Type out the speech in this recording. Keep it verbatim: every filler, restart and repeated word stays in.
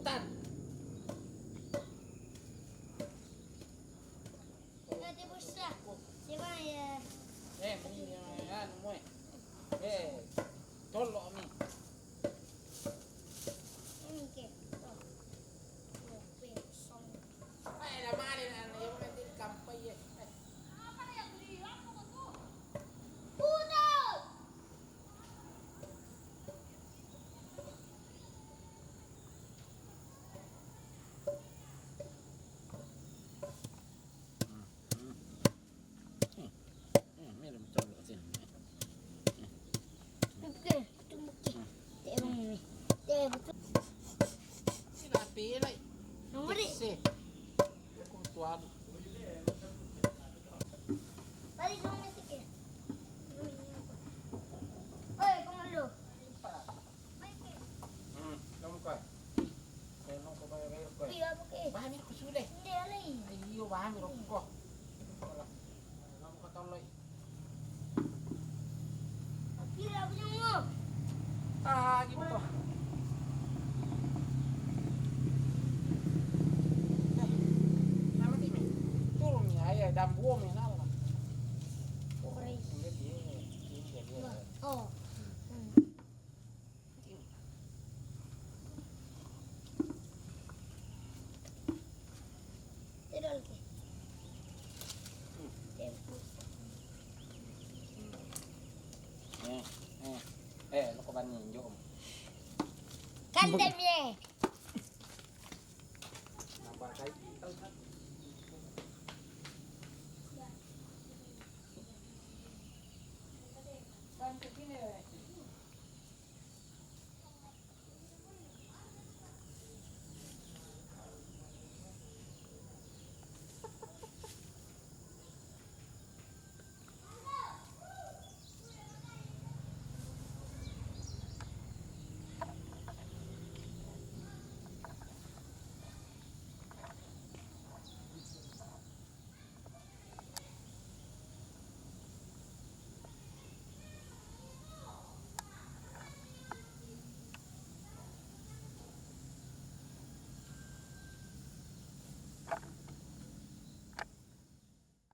Tan. Nanti bosnya. Siapa ya? Eh, ini yang anu, Moy. Eh, tolong ni. Ini ke. Oh. Oh, besong. Eh, dah mari, anu, yang nanti kampai ya. Eh. Apa yang beli? Apa tu? Putus. Hmm, hmm. Hmm, hmm, meron tolong sini. Oke, tumuki. Tebang ini. Tebang. Sila pilih. Nomor di. Si. Kutuan. Balik dong, Messi, ya. Oi, kamu lu. Hmm, kamu kau. Kaya nung ko bayar-bayar ko. Iya, oke. Bahan ko sule. Hindi, alay. Ay, iyo, bahan ko. Wala. Nung ko toloy. Pila ko nung mo. Ah, gitu. Eh, nama ti mi? Turun ni, ay, dambuo mi, nala. Oray. Hindi, hindi, hindi, hindi. Oh. Hmm. Tirol ke. Eh, eh, eh, ano ka ba ninyo? Kandem ye. Nabagay.